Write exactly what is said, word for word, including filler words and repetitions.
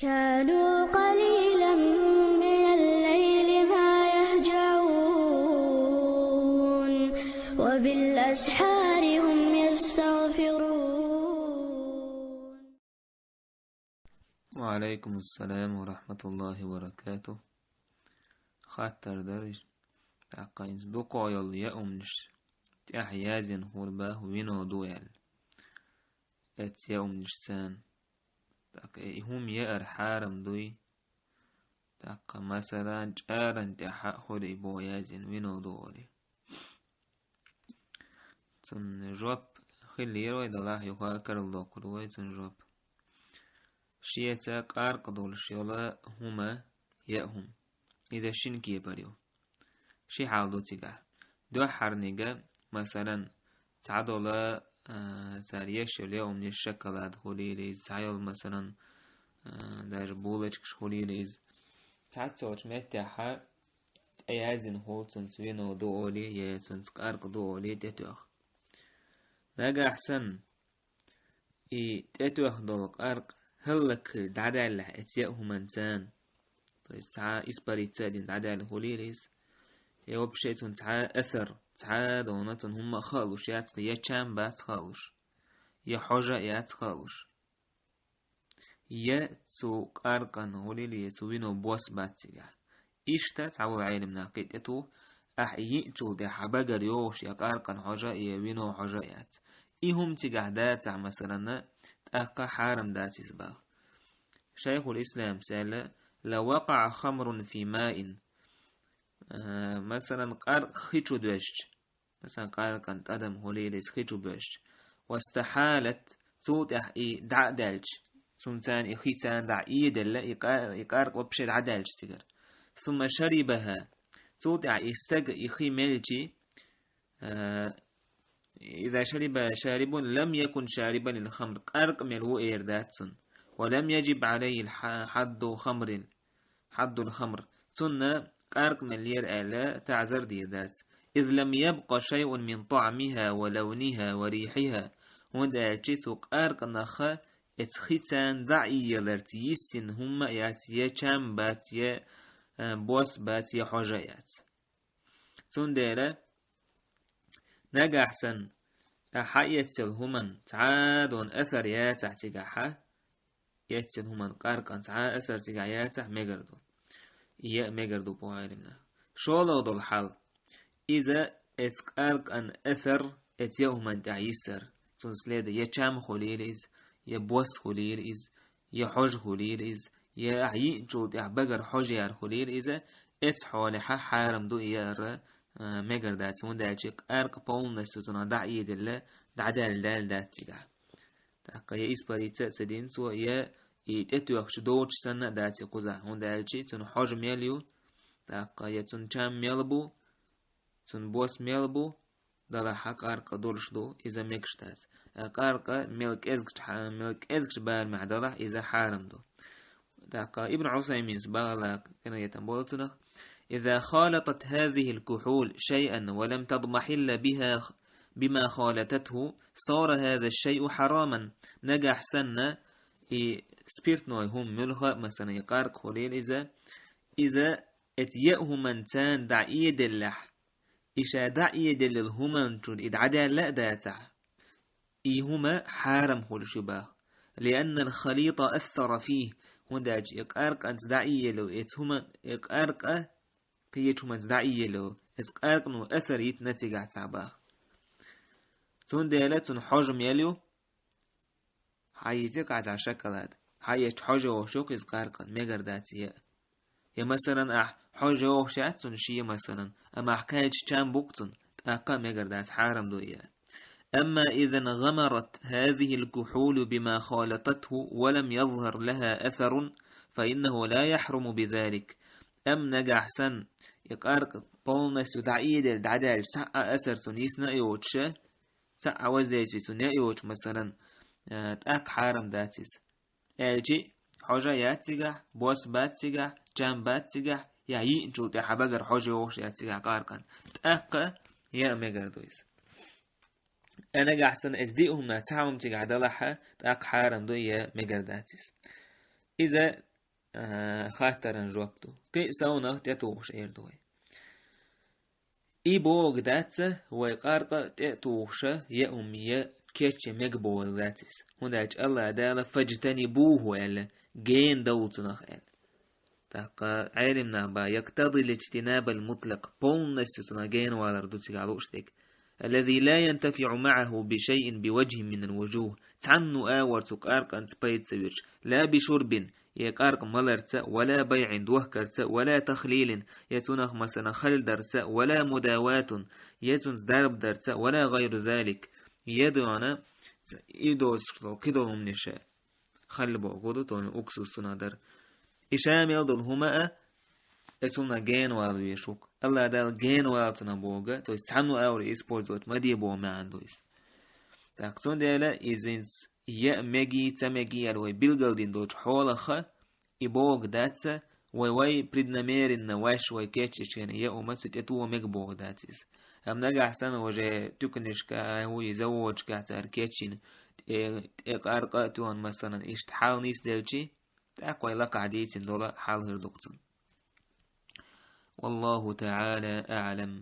كانوا قليلا من الليل ما يهجعون، وبالأسحار هم يستغفرون. وعليكم السلام ورحمة الله وبركاته. Хаттар дар иш. ТӀаккха инца дукха йолу яа хӀуманаш тӀехь яздина хӀума баха вино ду аьлла. Эцу яа хӀуманаш царна. ТӀаккха и хӀума яар хьарам дуй? ТӀаккха, масалан, чӀаран тӀехь а хуьлий боху яздина вино ду олий. Цунна жоп хиллера вай делахь, юха а карладоккхур ду вай цунна жоп. Шеца къаркъа долуш йолу хӀума, яа хӀума. Иза шина кепара ю. Ши хьал ду цигахь. Дуьххьарниг, масалан, цхьадолу, а, цара еш йолу яа хӀуманаш, шоколад хуьлийла иза, цхьайолу, масалан, а, даже булочкаш хуьлийла иза. Цхьацца йолчу меттехь тӀе яздина хуьлу цунца вино ду олий, я цунца къаркъа ду олий тӀетоьхна. Нагахь санна и тӀетоьхна долу къаркъа хӀаллакьхилла дӀадаьллехь эцу яа хӀуманца, то есть цхьа испариться а дина дӀадаьлла хуьлийла иза, я вообще цунна цхьа а асар, цхьа а дона цунна хӀумма а хаалуш яц-кх, я чам бац хаалуш, я хьожа а яц хаалуш. Я цу къаркъан хуьлийла, я цу вино бос бац цигахь. Иштта цхьаволу Ӏелам нах кхин а тӀетуху, ахь йиъначул тӀехь хьан багара йогӀуш я къаркъан хьожа а, я вино хьожа а яц. И хӀума цигахь дацахь, масалан, тӀаккха хьарам дац иза баха. Шайхул-Ислам саьлла: «لو وقع خمر في ماء». А, масалан, къаркъа хи чу доьжча, Масалан, къаркъан тӀадам хуьлийла иза хи чу боьжча. «واستحالت», цул тӀаьхьа и дӀа а даьлча, цунна царна и хи царна дӀа а йиделла, и къа-, и къаркъа вообще дӀадаьлча цигара. «ثم شربها», цул тӀаьхьа и стага и хи мелча, а, «إذا شربها شارب لم يكن شاربا للخمر», къаркъа мел ву эр дац цунна. «ولم يجب عليه الح-، حد خمر». حد الخمر. Цунна къаркъа мел лера аьлла, таӀзар дийр дац. «إذ لم يبق شيء من طعمها ولونها وريحها». ХӀунда аьлча цу къаркъанах эцу хи царна дӀа а йиеларца йисина хӀумма а яц, я чам бац, я, а, бос бац, я хьожа а яц. Цундела нагахь санна, а, хьаэццал хӀуманна цхьа а дона асар яцахь цигахь, эццал хӀуманна къаркъан цхьа а асар цигахь яцахь, мегар ду. И яа мегар ду боху Ӏелам наха. ШолгӀа долу хьал. Иза эцу къаркъан асар эцу яа хӀуманна тӀехь йисар. Цунна следа я чам хуьлийла иза, я бос хуьлийла иза, я хьожа хуьлийла иза, я ахь йиъначул тӀехь багара хьожа яр хуьлийла иза, эцу хьолехь хьарам ду и яар, а, мегар дац, хӀунда аьлча къаркъа полностью цунах дӀа а йиделла, дӀадаьлла даьлла дац цигахь. ТӀаккха я испариться а ца дина цо, я и тӀетоьхча доцуш санна а дац и кхузахь, хӀунда аьлча цунна хьожа мел ю, тӀаккха я цунна чам мел бу, цунна бос мел бу, далахь къаркъа долуш ду, иза мегаш дац. А къаркъа мел кӀезгча хьа-, мел кӀезгча барамехь далахь, иза хьарам ду. ТӀаккха Ибн Ӏусайминс бала къинхетам болу цунах: «إذا خالطت هذه الكحول شيئا ولم تضمحل بها خ-، بما خالطته، صار هذا الشيء حراما». Нагахь санна, и спиртной хӀума муьлха а, масалан, и къаркъа хуьлийла иза, иза эцу яа хӀуманна царна дӀа а йиделлехь, и ша дӀа а йиделлал хӀуманна чуьра и дӀадаьлла а дацахь, и хӀума хьарам хуьлуш ю баха. «لأن الخليط أثر فيه», хӀунда аьлча и къаркъанца дӀа а йиелла, эцу хӀума, и къаркъа кхечу хӀуманца дӀа а йиелла, эцу къаркъано асар йитина цигахь цхьа баха. Цундела цунна хьожа мел ю, хьан йизи кхузахь шоколад, хьан эцча хьожа йогӀуш ю-кх иза къаркъан, мегар дац и яа. Я, масалан, ахь хьожа йогӀуш яц цунна шен, масалан, амма ахь кхаьчча чам бу-кх цунна, тӀаккха а мегар дац, хьарам ду и яа. «أما إذا انغمرت هذه الكحول بما خالطته ولم يظهر لها أثر، فإنه لا يحرم بذلك». Амма нагахь санна, и къаркъа полностью дӀа а йиделла дӀадаьлча, цхьа а асар цунна йисна а йоцуша, цхьа а воздействие цунна яа йоцуш, масалан, а, тӀаккха хьарам дац иза. Аьлча, хьожа яц цигахь, бос бац цигахь, чам бац цигахь, я йиъначул тӀехь хьан багара хьожа йогӀуш яц цигахь къаркъан. ТӀаккха яа мегар ду иза. А нагахь санна эцу диъ хӀуманах цхьа хӀума цигахь далахь, тӀаккха хьарам ду, яа мегар дац иза. Иза а, хаттаран жоп ду. Кхин а совнах тӀетухуш эр ду вай. И богу дац вай къаркъа тӀетухуша, я ум, я кече мега богу дац иза. ХӀунда аьлча Аллах Дала «фаджтанибуху» аьлла, гена довла цунах аьлла. ТӀаккха Ӏелимнаха боху, яктадил иджтинабал мутлакъ, полностью цунах гена валар ду цигахь лууш дерг. Аллази ла янтафиӀу маӀаху бишайин биваджхин минал вуджух. Цхьанну агӀор цу къаркъанца пайда ца вирш. Ла бишурбин, я къаркъа маларца, вала байӀин, дохкарца, вала тахлилин, я цунах, масала, хала дарца, вала мудаватун, я цунца дарба дарца, вала гӀайру залик, я дуьхьал и доцуш долу кхидолу хӀуманеша. Хала боху ду тхуна уксус цунах дар. И ша мел долу хӀума а, и цунах гена вала везаш ву-кх. Аллах Дала гена вала цунах боху, то есть цхьанну агӀор использовать ма де боху маьӀна ду иза. ТӀаккха цундела иза хӀинца я мега, ца мега аьлла вай билгалдина долчу хьолахь, и богу дац, вай, вай преднамеренно ваьш вай кечйича хенахь я ума цу тӀетоха мега богу дац иза. Амма нагахь санна уже туьканашкахь а, хӀун, и заводашкахь цара кечйина тӀе, тӀе къаркъа а тоьхна, масалан, иштта хьал нисделчи, тӀаккха вай лакхахь дийцина долу хьал хир ду-кх цунна. Валлаху таӀала аӀлам.